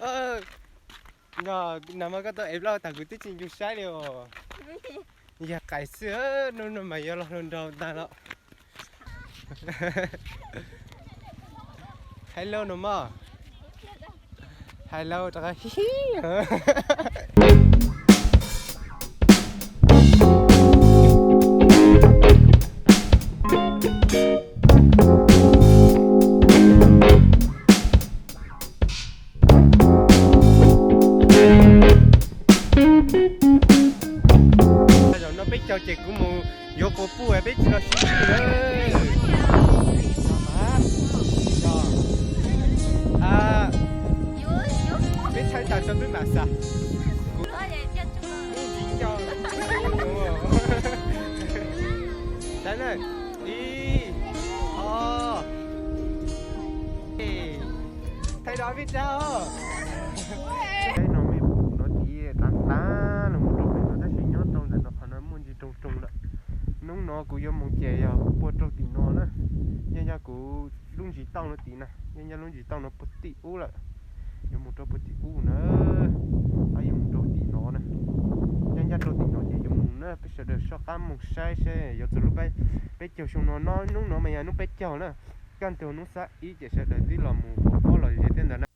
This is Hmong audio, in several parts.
Nag hmo koj tau ev vlog tas kuv twb tsis ncu saib li os. Yog qais xwb, hnub no mas yuav los hluas nraug ntag los. Hello no mog. Hello rov qab hi hi. Zaum no peb caug ces kuv mus yuav quas puj, peb tsis los sib ntsib lawm. Peb thaij tas tso peb mam xav. Kuv ntxiv ncauj. Saib na, ib, ob, thaij rau peb saib os. Saib no me pum no tid, tav tav los mus rau pem no tab sis nyob rau ntawm no qhov no muaj ntsis roog roog lawm. Hnub no kuv yuav mus ces yog puag rau tim no na. Nyob nyob kuv lub ntsis tauj no tid na, nyob nyob lub ntsis tauj no puag tim ub lawm. Yuav mus rau puag tim ub na, yuav mus rau tim no na. Nyob nyob rau tim no ces yuav mus na, peb sawv daws soj qab mus saib seb yuav txog lub peb caug xyoo no no, hnub no mas yog hnub peb caug na. Kaj ntug hnub xiab ib ces sawv daws twb los mus pov pob los ze tej ntawd na.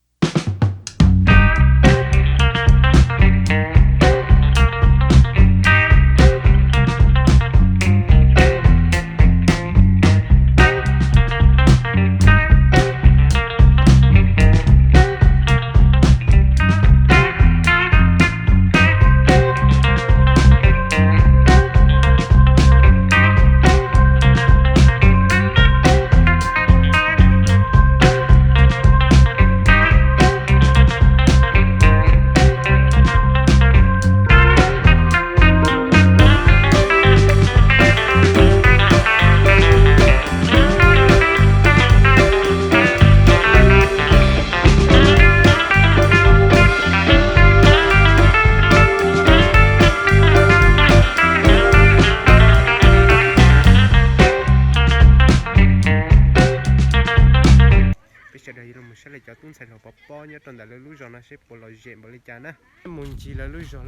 Peb sawv daws yuav los saib lawv cov tub ntxhais hluas pov pob nyob rau ntawm lawv lub zos no seb puas lom zem npaum li cas na. Mus ncig lawv lub zos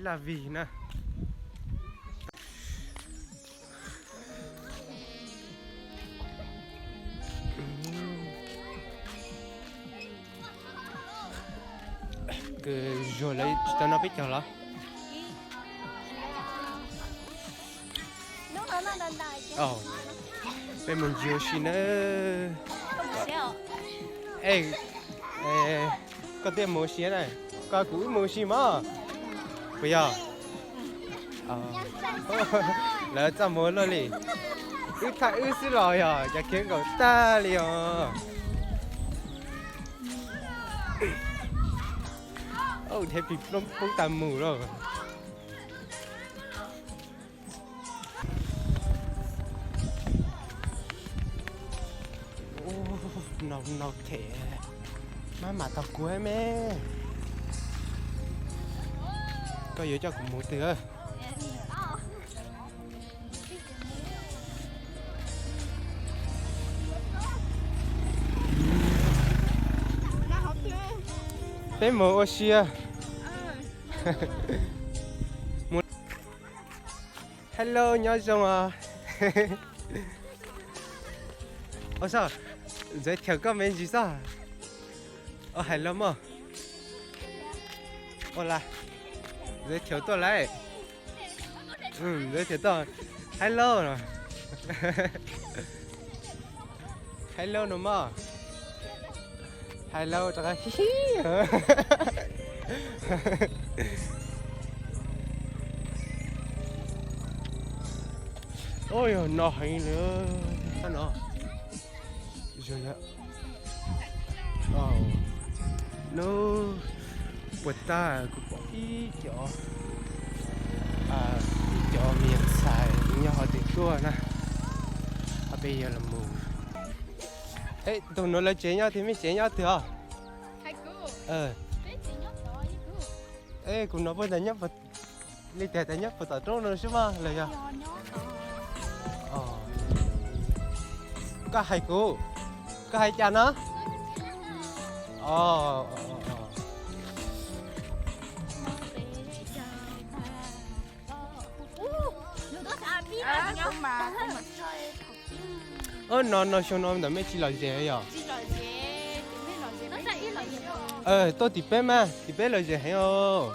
Laj Vig na. Kws zuag lawv tsis tau noj peb caug los? Peb mus ncig ua si nawb. Koj thiaj mus ua si na, koj kuv wb mus ua si mog. Puas yog? Lawv txaj muag luaj li. Wb thaij wb xwb los yog cov khiav nkaum tag li os. Dhia pim poob tas mus lawm. Nau them, maj mam tau kuv me. Koj yuav coj kuv mus twg? Peb mus ua si. Hello, nyob zoo os. Ua soj, ntxuav thiaum koj me ntsis xwb. Ua hais los mog. Ua la, ntxuav thiaum tuaj lawm. Ntxuav thiaum tuaj. Hello. Hello no mog. Hello rov qab hi hi. Ua yog no heev li no. Nub puas tag kuv pom ib co, ib co me nyuam ntxhais nyob hauv twg tuaj na. Ob peb yog los mus. Tus nuav lawv tsev nyob twg, mej tsev nyob twg os? Kuv no puas tas nyob, li tias tas nyob puas tom roob no xwb mog los yog? Koj hais kuv, koj hais cas no? Ub, no no xyoo no ntawm mej tsis lom zem yom? Tuaj tim peb mas, tim peb lom zem heev os.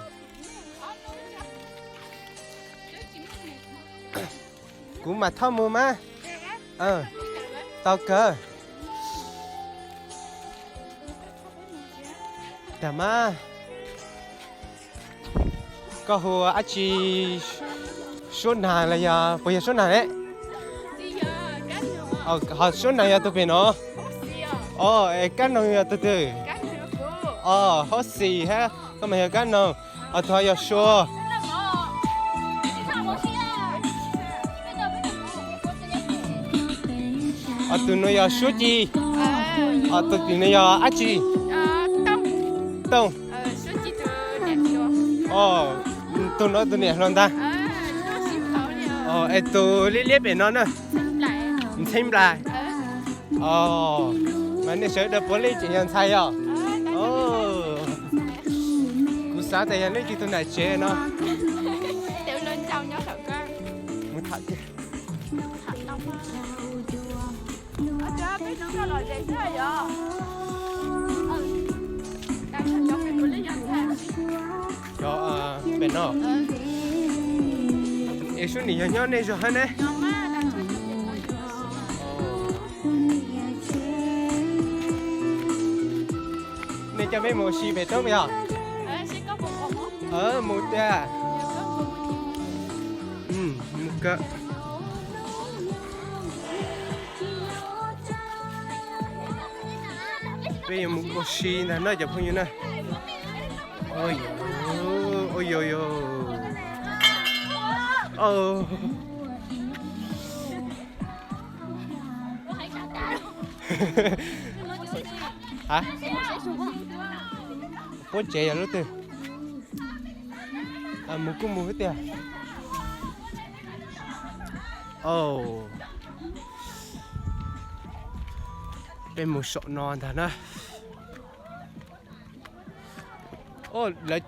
Kuv mam thauj mus mas. Tau kawg. Tag mas. Koj hu dab tsi, Suab Nag los yog puas yog Suab Nag ne? Ho Suab Nag yog tus pem no. Os, es Kab Noog yog tus twg? Os, Hauv Xis hab, koj mas yog Kab Noog. Os, tus ho yog Suab. Os, tus no yog Suab Ci. Os, tus tim no yog dab tsi? Tooj. Os, tus no tus niam hluas ntag. Os, es tus liab liab pem no na? Ntxheeb Nplais. Os, mas nej sawv daws puav leej tseem yog ntxhais yog? Kuv xav tias yog nej tus nam tsev no. Cov pem no. Es Suab Nag yog nyob nej zog hab ne? Nej coj peb mus ua si pem roob yog? Mus tiag. Mus kawg. Peb yuav mus ua si ntag no cov phooj ywg na. Ua yog yog. Puab tsev yog lub twg? Mus kuj mus hab tiag. Peb mus saum no ntag na. Lawv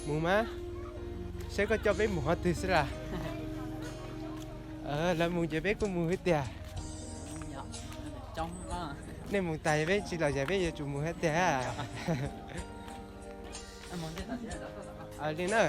Mus mas, saib koj coj peb mus qhov twg xwb las. Lawv mus ces peb kuj mus hab tiag. Nej mus tas peb tsis lom zem peb yuav tsum mus hab tiag. Li na.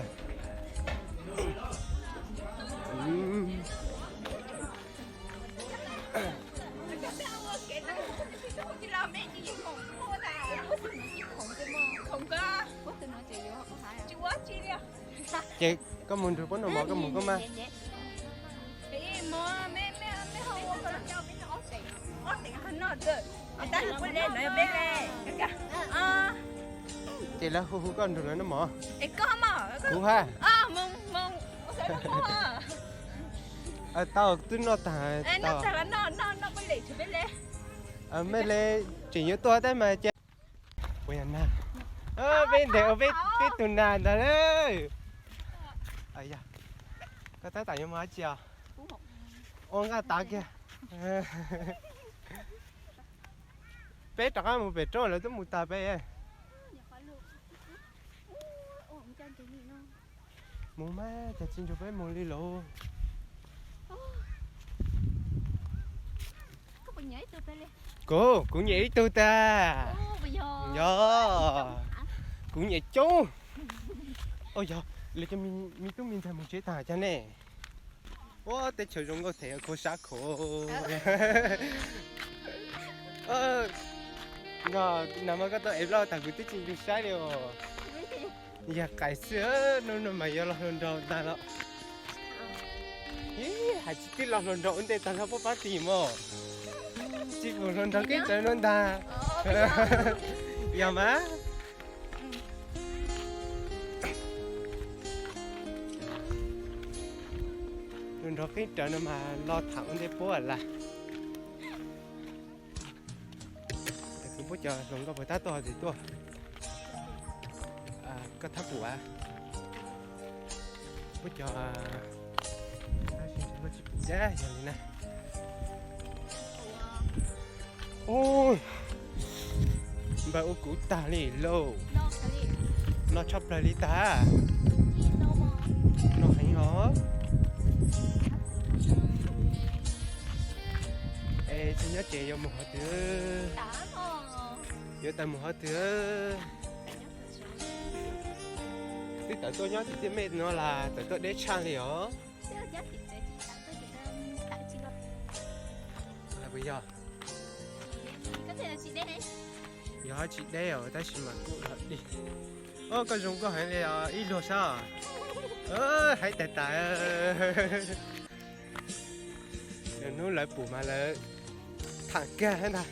Ces koj mus nrug puab noj mov koj mus koj mas. Ces lawv hu hu koj nrug lawv noj mov. Kuv hab. Tau, twb noj tag. Mej le tseem yuav tuaj tab mas ces. Peb ntes ua peb tug nas ntag lauj. Koj tab tom yuav mus dab tsi os? Ua nqaj tav kiag. Peb rov qab mus pem roob lawv twb mus tas peb. Mus mas, cas tsis nrug peb mus li lauj? Kuv, kuv nyiam ib tug tag. Yog, kuv nyiam coob. Yog, lawv cov me tub me ntxhais mus tsev tag cas ne? Ua teb chaws zoo nkauj them khuv sab khuv. Nag hmo koj tau ev vlog tag kuv twb tsis nrug saib li os. Yog qais xwb, hnub no mas yuav los hluas nraug tag los. Ib hais tsis tij los hluas nraug ua ntej tag los puab pab tim mog. Tsis pum hluas nraug kev rawv no ntag. Yog mas. Nrog qeeb raws no mas los tham ua ntej puab las. Kuv puab cov hluas nkauj puas tab tuaj tsis tuaj? Koj thab pum as. Puab cov tab sis tsis pum dab yog li na. Npawg ua kuv tag li lauj. No tshaj plaws li tag. No heev os. Es tsis nyob tsev yuav mus qhov twg? Yuav tawm mus qhov twg? Twb tawm tuaj nyob tim tej mej no las tawm tuaj deb tshaj li os. Puas yog? Yog tsis deb os tab sis mas kuj dig. Koj zoo nkauj heev li os ib luag sab. Haib tas tas. Hnub lawv pum mas lawv tham kag ntag.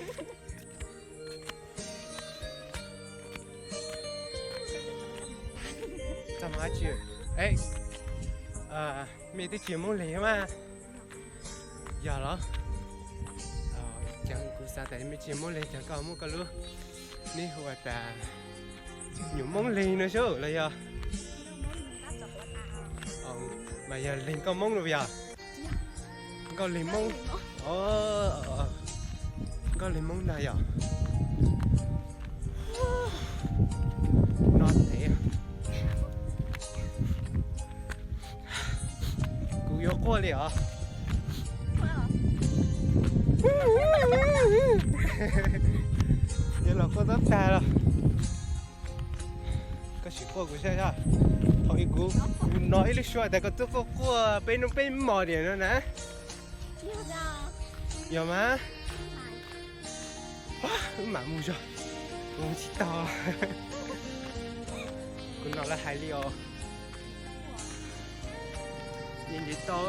Tsis, mej twb tsis yog Moob Leeg mas. Yog los? Ces kuv xav tas mej tsis yog Moob Leeg ces koj muab koj lub nib hu tas nyuam Moob Leeg no sub los yog? Mas yog Leeg Nkauj Moob no yog? Nkauj Leeg Moob. Nkauj Leeg Moob ntag yog. No tev. Kuv yuav quaj li os. Yuav los quaj tab tag los. Koj sim quaj kuv saib os. Thaum ub kuv hnov ib lub suab tas koj twb quaj quaj peb hnub peb hmo tiag no na. Yog mas. Wb mam mus zog, kuv mus tsis tau. Kuv hnov lawv hais li os. Nce nce tau.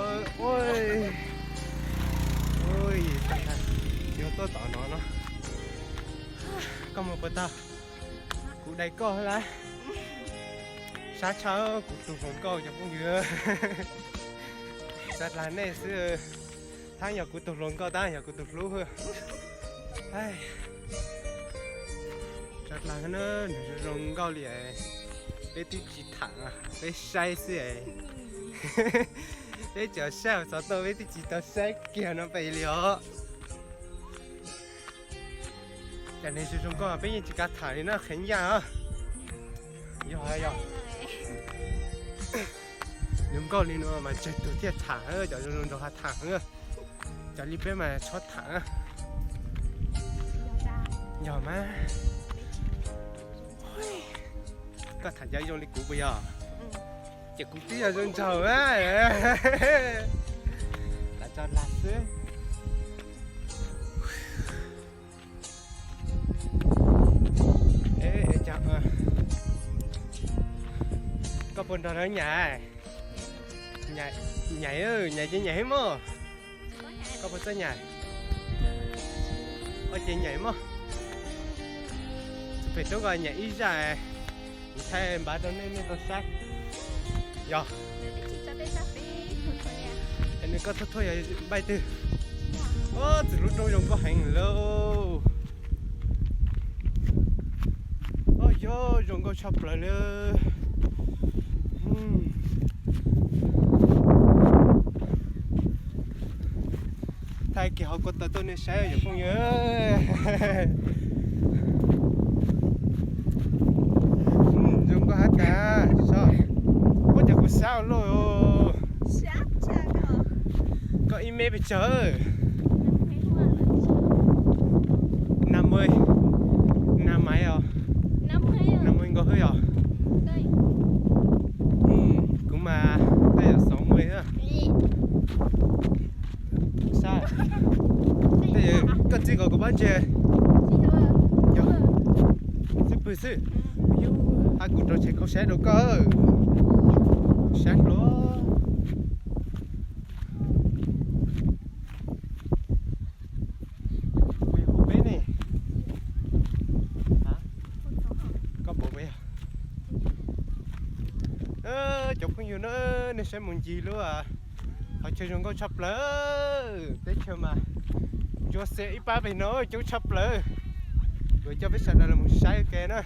Yuav tuaj tom no no. Koj mus puas tau? Kuv dai koj lawm. Sab tshaj kuv tus hluas nkauj cov phooj ywg. Tsa dlag nej xwb. Tab yog kuv tus hluas nkauj tab yog kuv tus hlub. Tsa dlag na, nws zoo zoo nkauj li. Peb twb tsis tham, peb saib xwb. Peb tseem saib hauv xov tooj, peb twb tsis tau saib kiag no pem li os. Cov neeg zoo zoo nkauj peb yeej tsis kav tham li na, qhev ncaj os. Yog yog. Zoo nkauj li no mas tsawg tus thiaj tham, cov zoo zoo nraug ha tham. Cov li peb mas txhob tham. Yog mas. Koj tham cov zoo li kuv puas yog? Ces kuv twb yog zoo nraug. Lam tso lag xwb. Koj puas nrog lawv nyaim? Nyaim, nyaim ces nyaim mog. Koj puas txawj nyaim? Koj ces nyaim mog. Pem roob koj nyaim ib zaj, kuv thaij npav rau nej, nej tau saib. Yog. Es nws koj thuaj thuaj yog npaij twg? Txwm lub roob zoo nkauj heev lauj. Yog zoo nkauj tshaj plaws li. Thaij kiag hauv ko taw tuaj nej saib cov phooj ywg. Zoo nkauj hab tas. Ua cas kuv sab ua luaj. Koj ib mev pes tsawg? Năm mươi. Năm mấy os? Năm mươi nkaus hwb os. Kuv mas tej yam sáu mươi. Sab, tej yam koj txib kom kuv pab ntse. Xib pwg xwb. Hab kuv rau tsev khaub saib rau koj. Sab hluas. Kuv yog peb ne. Koj pom kuv yog. Cov phooj ywg na, nej saib mus ncig lub Qhov chaw zoo nkauj tshaj plaws, teb chaws mas ntsuab xiab ib pab pem no coob tshaj plaws. Kuv coj peb sawv daws los mus saib ua ke na.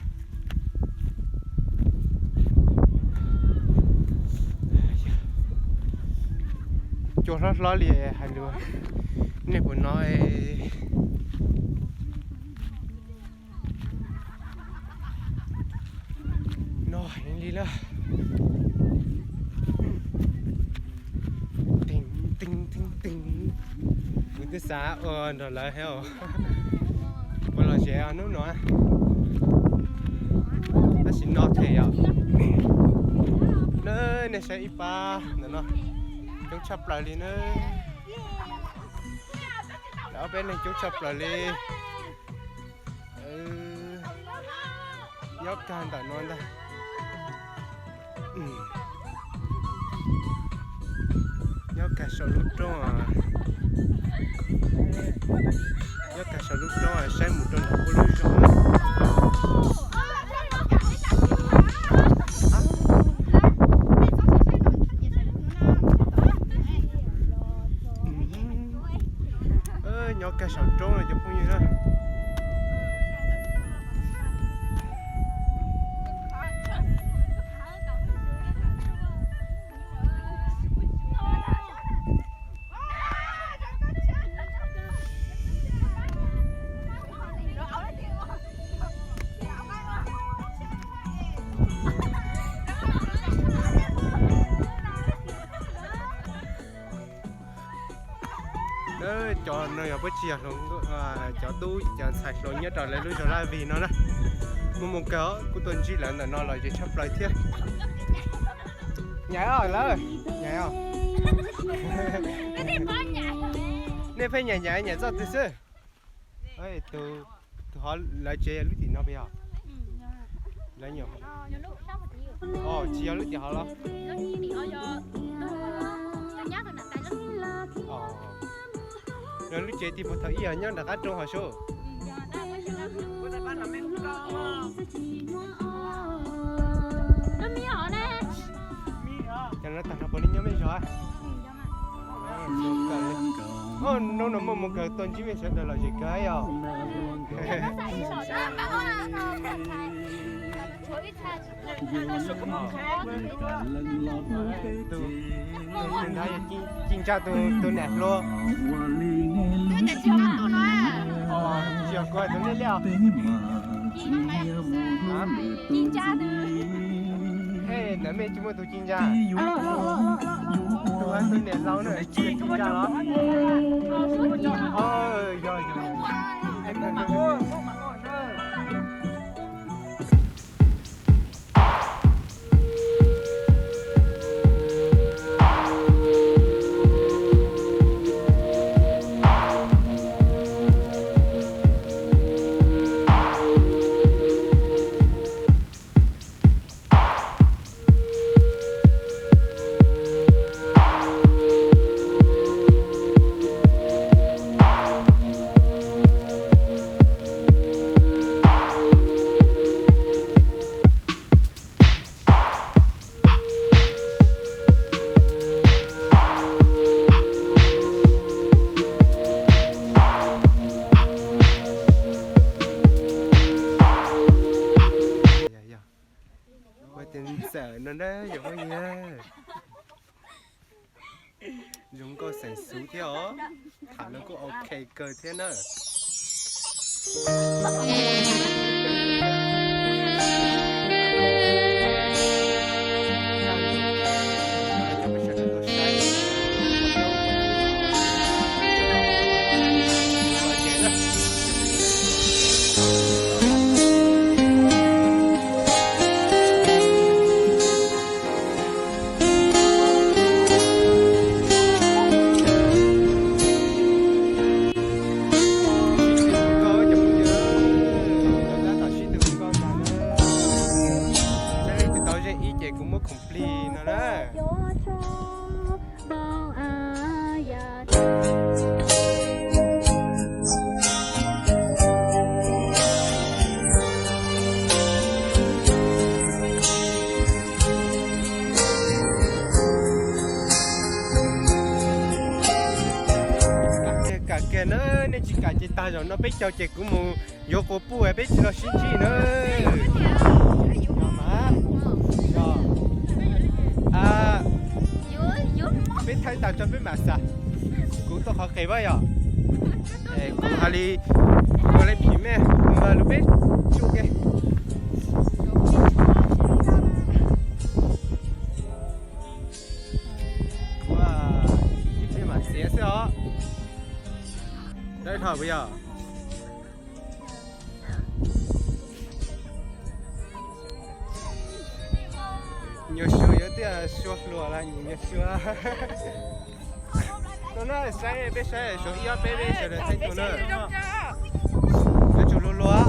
Cua hlob hlob li hais lus, nej puas hnov? No heev li lawm. Teeg teeg teeg teeg. Kuv twb xav ua nrog lawv thiab os. Ua los ze hnub no. Tab sis no them yom. Na, nej saib ib pab ntawm no, coob tshaj plaws li na. Ob peb leeg coob tshaj plaws li. Nyob kag ntawm no ntag. Nyob kag saum lub roob, nyob kag saum lub roob saib mus rau nram kuv lub zos. Nyob kag saum roob no cov phooj ywg na. Cov no yog puab tsis yog cov tub cov ntxhais hluas nyob rau lawv lub zos Laj Vig no na. Muaj moo kawg, kuv tuaj ntsib lawv ntawm no los ze tshaj plaws thiab. Nyaim os lawv, nyaim os. Nej pheej nyaim nyaim nyaim txoj twg xwb? Tus, tus hov lawv tsev yog lub tim no puas yog? Lawv nyuam, tsis yog lub tim hov los? Yog lub tsev tim puag thaum ib yog nyob nram qab roob hov sub. Cov no tag nrho puav leej nyob mej zog. Hnub no muaj moo kawg tuaj ntsib mej sawv daws los zem kawg yog. Tus, tus nrad yog ci ntsa tus niam hluas. Tsis yog kuv, tus liaj liaj. Ntawm mej tsis muaj tus ci ntsa. Tus, tus niam laus na, ci ntsa los? Yog, yog. Ua tias ntxawm no na yog phooj ywg. Zoo nkauj xeem xwm thiab os. Tham lawv kuj ok kawg thiab na. Zaum no peb caug ces kuv mus yuav quas puj, peb tsis los sib ntsib na. Yog mas, yog. Peb thaij tas tso peb mam xav. Kuv tuaj qhov qes pab yog. Kuv hais li, ua li phim mej, lus peb tsuj ke. Ib pliag mam txiav xwb os. Dawb dhau puas yog? Nyuag sua yuav tiaj sua hluas las nyuag sua. Tuaj na, saib peb saib suav ib ob peb peb sawv daws thaij tuaj na. Yuav tsum luag luag.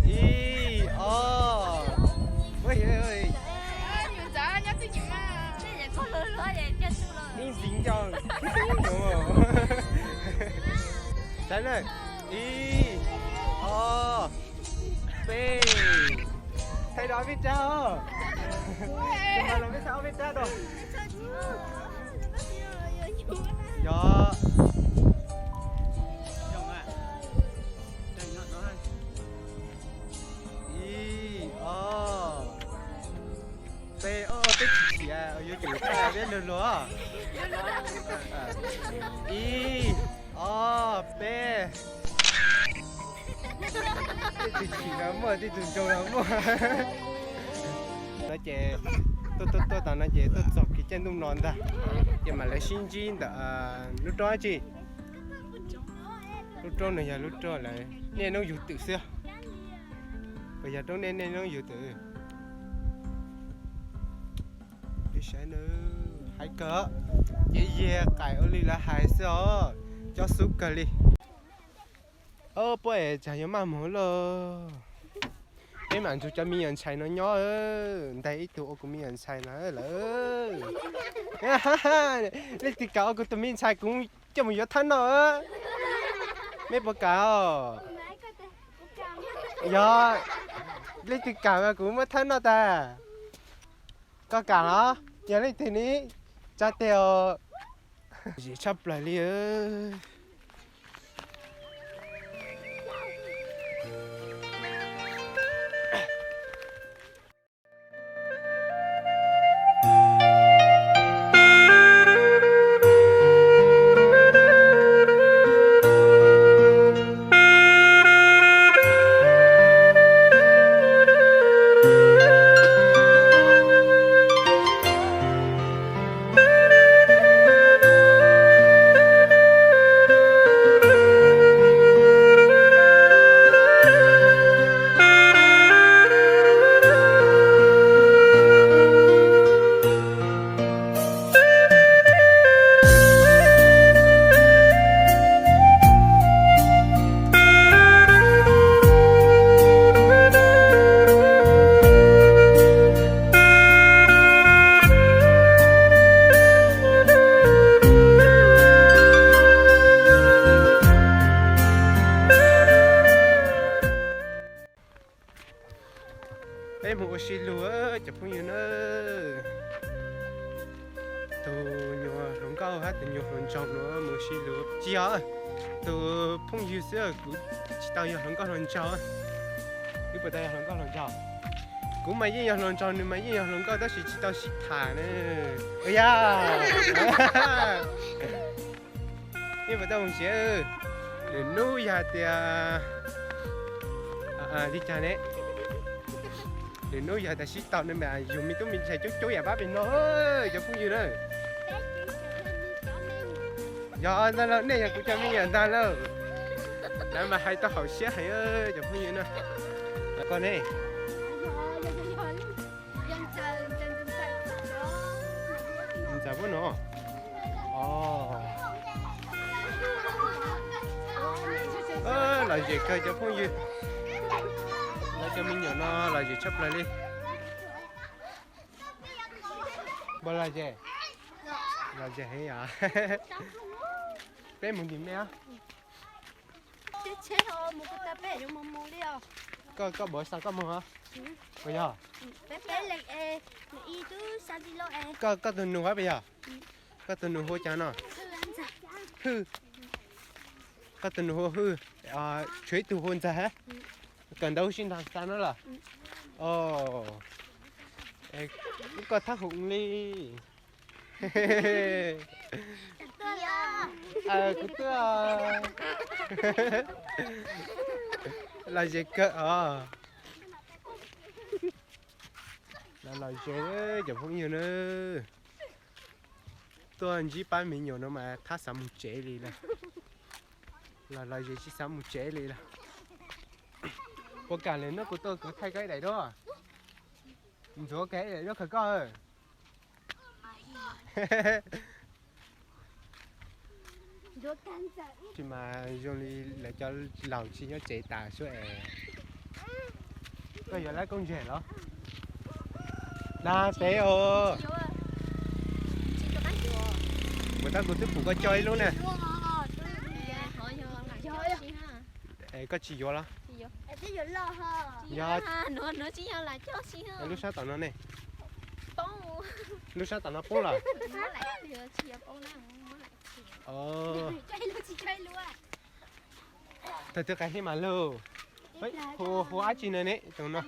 Ib, ob. Ib ntxiv nco. Saib na. Ib, ob, peb. Thaij rau ob peb rab os. Tus mas los peb thaij ob peb rab rau. Yog. Ib, ob, peb, ob peb tsis txiav, yuav tsum thaij peb luag luag. Ib, ob, peb. Tej tus chim los muaj, tej tus ntsoog los muaj. No ces tuaj tuaj tuaj tas no ces tuaj txog kev caij ntuj no ntag, ces mam lawv sib ntsib ntawm lub roob dab tsi. Lub roob no yog lub roob lawv niaj hnub yug twm xwb. Puas yog roob nej niaj hnub yug twm? Saib na, hais kawg, ces yog qaim ua li lawv hais xwb os, cob xub kawg li. Ob peb es tsam yuav maj mus lauj. Peb mam nrug cov me nyuam ntxhais no nyob, ntaig ib tug ua kuv me nyuam ntxhais no lawm. Leej twg kam ua kuv tus me ntxhais kuv coj mus yuav thab noj. Mej puas kam os? Yog, leej twg kam mas kuv muab thab noj tas. Koj kam los? Yog leej twg ne? Tsa tes os. Zem tshaj plaws li. Peb mus ua si lug cov phooj ywg na. Tus nyuag hluas nkauj hab tus nyuag hluas nraug no mus ua si lug tsis yog, tus phooj ywg xwb, kuv tsis tau yog hluas nkauj hluas nraug. Wb puas tau yog hluas nkauj hluas nraug? Kuv mas yeej yog hluas nraug, nws mas yeej yog hluas nkauj tab sis tsis tau sib tham na. Ua yog, nej puas tau mus siav? Lwm hnub yog tias, li cas ne, lwm hnub yog tias sib tau no mas yug me tub me ntxhais coob coob yam pab pem no cov phooj ywg na. Yog ntag lauj, nej yog kuv cov me nyuam ntag lauj. Lawv mas hais tau haum siab heev cov phooj ywg na. Koj ne? Ntxawm puab no. Lom zem kawg cov phooj ywg. Lawv cov me nyuam no lom zem tshaj plaws li. Puas lom zem? Lom zem heev yom. Peb mus ntim mej. Koj, koj npaum xav koj moog os? Puas yog? Koj, koj tus nus hab puas yog? Koj tus nus hu ua cas no? Hwj. Koj tus nus hu Hwj, tshuav ib tug hu Ntxawg hab. Kawm ntawv huv si nraag xa no los? Koj thab hum li. Kuv twb los ze kawg os. Los los ze cov phooj ywg na. Tuaj ntsib pab me nyuam no mas thab xav mus tsev li lawm. Los los ze tsis xav mus tsev li lawm. Puas kam li no kuv tuaj kuv thaij koj ib daim duab. Ntxuav koj ib daim duab khaws koj. Tsis mas zoo li lawv cov laus tsis nyob tsev tas suab es. Koj yuav lawv koob ntseg los? Dag peb os. Mus tab kuv twb pum koj coj ib lub na. Es koj tsis yuav los? Yog, lub sab tom no ne. Lub sab tom no poob los? Tawg twb qas hib mas lug. Hu dab tsi no ne? Tus no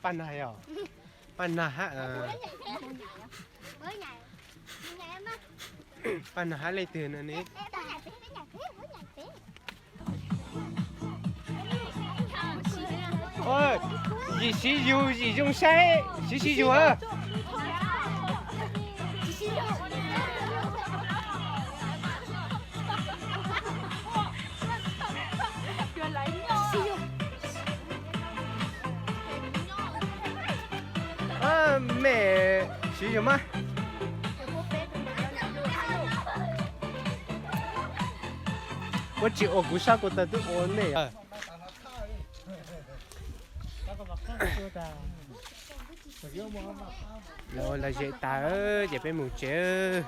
Paj Nag os. Paj Nag hab, Paj Nag hab leej twg no ne? Yim siv yug, yim zoo saib, siv siv yug. Mej siv yug mas. Ua tsis ua kuv sab kuv taw twb ua nej. Los los zem tas ces peb mus tsev.